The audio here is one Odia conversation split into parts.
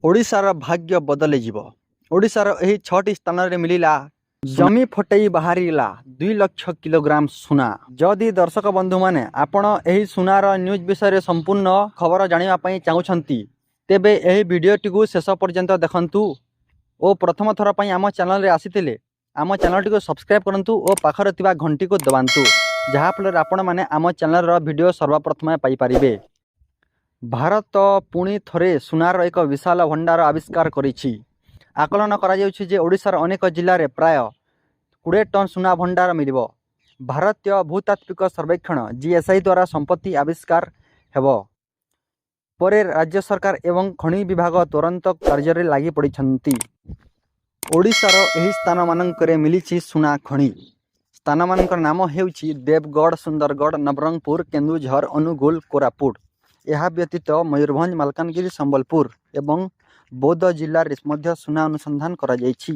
ଓଡ଼ିଶାର ଭାଗ୍ୟ ବଦଳିଯିବ। ଓଡ଼ିଶାର ଏହି ଛଅଟି ସ୍ଥାନରେ ମିଳିଲା, ଜମି ଫଟେଇ ବାହାରିଲା 2 ଲକ୍ଷ କିଲୋଗ୍ରାମ ସୁନା। ଯଦି ଦର୍ଶକ ବନ୍ଧୁମାନେ, ଆପଣ ଏହି ସୁନାର ନ୍ୟୁଜ୍ ବିଷୟରେ ସମ୍ପୂର୍ଣ୍ଣ ଖବର ଜାଣିବା ପାଇଁ ଚାହୁଁଛନ୍ତି, ତେବେ ଏହି ଭିଡ଼ିଓଟିକୁ ଶେଷ ପର୍ଯ୍ୟନ୍ତ ଦେଖନ୍ତୁ ଓ ପ୍ରଥମ ଥର ପାଇଁ ଆମ ଚ୍ୟାନେଲରେ ଆସିଥିଲେ ଆମ ଚ୍ୟାନେଲଟିକୁ ସବସ୍କ୍ରାଇବ୍ କରନ୍ତୁ ଓ ପାଖରେ ଥିବା ଘଣ୍ଟିକୁ ଦବାନ୍ତୁ, ଯାହାଫଳରେ ଆପଣମାନେ ଆମ ଚ୍ୟାନେଲର ଭିଡ଼ିଓ ସର୍ବପ୍ରଥମେ ପାଇପାରିବେ। ଭାରତ ପୁଣି ଥରେ ସୁନାର ଏକ ବିଶାଳ ଭଣ୍ଡାର ଆବିଷ୍କାର କରିଛି। ଆକଳନ କରାଯାଉଛି ଯେ ଓଡ଼ିଶାର ଅନେକ ଜିଲ୍ଲାରେ ପ୍ରାୟ 20 ଟନ୍ ସୁନା ଭଣ୍ଡାର ମିଳିବ। ଭାରତୀୟ ଭୂତାତ୍ତ୍ୱିକ ସର୍ବେକ୍ଷଣ, ଜିଏସ୍ଆଇ ଦ୍ୱାରା ସମ୍ପତ୍ତି ଆବିଷ୍କାର ହେବ ପରେ ରାଜ୍ୟ ସରକାର ଏବଂ ଖଣି ବିଭାଗ ତୁରନ୍ତ କାର୍ଯ୍ୟରେ ଲାଗି ପଡ଼ିଛନ୍ତି। ଓଡ଼ିଶାର ଏହି ସ୍ଥାନମାନଙ୍କରେ ମିଳିଛି ସୁନା ଖଣି। ସ୍ଥାନମାନଙ୍କର ନାମ ହେଉଛି ଦେବଗଡ଼, ସୁନ୍ଦରଗଡ଼, ନବରଙ୍ଗପୁର, କେନ୍ଦୁଝର, ଅନୁଗୁଳ, କୋରାପୁଟ। ଏହା ବ୍ୟତୀତ ମୟୂରଭଞ୍ଜ, ମାଲକାନଗିରି, ସମ୍ବଲପୁର ଏବଂ ବୌଦ୍ଧ ଜିଲ୍ଲାରେ ମଧ୍ୟ ସୁନା ଅନୁସନ୍ଧାନ କରାଯାଇଛି।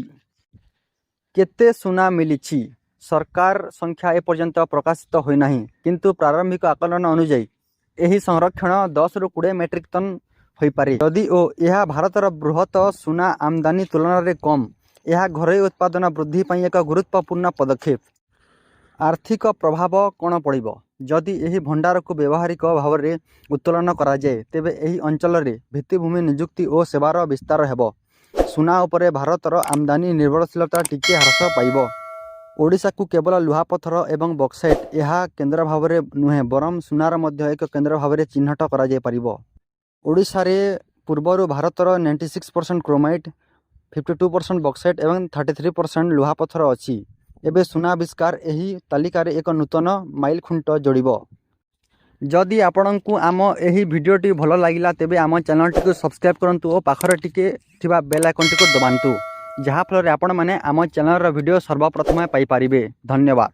କେତେ ସୁନା ମିଳିଛି? ସରକାର ସଂଖ୍ୟା ଏପର୍ଯ୍ୟନ୍ତ ପ୍ରକାଶିତ ହୋଇନାହିଁ, କିନ୍ତୁ ପ୍ରାରମ୍ଭିକ ଆକଳନ ଅନୁଯାୟୀ ଏହି ସଂରକ୍ଷଣ 10ରୁ 20 ମେଟ୍ରିକ୍ ଟନ୍ ହୋଇପାରେ। ଯଦିଓ ଏହା ଭାରତର ବୃହତ ସୁନା ଆମଦାନୀ ତୁଳନାରେ କମ୍, ଏହା ଘରୋଇ ଉତ୍ପାଦନ ବୃଦ୍ଧି ପାଇଁ ଏକ ଗୁରୁତ୍ୱପୂର୍ଣ୍ଣ ପଦକ୍ଷେପ। ଆର୍ଥିକ ପ୍ରଭାବ କ'ଣ ପଡ଼ିବ? ଯଦି ଏହି ଭଣ୍ଡାରକୁ ବ୍ୟବହାରିକ ଭାବରେ ଉତ୍ତୋଳନ କରାଯାଏ, ତେବେ ଏହି ଅଞ୍ଚଳରେ ଭିତ୍ତିଭୂମି, ନିଯୁକ୍ତି ଓ ସେବାର ବିସ୍ତାର ହେବ। ସୁନା ଉପରେ ଭାରତର ଆମଦାନୀ ନିର୍ଭରଶୀଳତା ଟିକିଏ ହ୍ରାସ ପାଇବ। ଓଡ଼ିଶାକୁ କେବଳ ଲୁହାପଥର ଏବଂ ବକ୍ସାଇଟ୍ ଏହା କେନ୍ଦ୍ର ଭାବରେ ନୁହେଁ, ବରଂ ସୁନାର ମଧ୍ୟ ଏକ କେନ୍ଦ୍ର ଭାବରେ ଚିହ୍ନଟ କରାଯାଇପାରିବ। ଓଡ଼ିଶାରେ ପୂର୍ବରୁ ଭାରତର 96% କ୍ରୋମାଇଟ୍, 52% ବକ୍ସାଇଟ୍ ଏବଂ 33% ଲୁହାପଥର ଅଛି। ଏବେ ସୁନା ଆବିଷ୍କାର ଏହି ତାଲିକାରେ ଏକ ନୂତନ ମାଇଲଖୁଣ୍ଟ ଯୋଡ଼ିବ। ଯଦି ଆପଣଙ୍କୁ ଆମ ଏହି ଭିଡ଼ିଓଟି ଭଲ ଲାଗିଲା, ତେବେ ଆମ ଚ୍ୟାନେଲଟିକୁ ସବସ୍କ୍ରାଇବ୍ କରନ୍ତୁ ଓ ପାଖରେ ଟିକେ ଥିବା ବେଲ୍ ଆଇକନ୍ଟିକୁ ଦବାନ୍ତୁ, ଯାହାଫଳରେ ଆପଣମାନେ ଆମ ଚ୍ୟାନେଲର ଭିଡ଼ିଓ ସର୍ବପ୍ରଥମେ ପାଇପାରିବେ। ଧନ୍ୟବାଦ।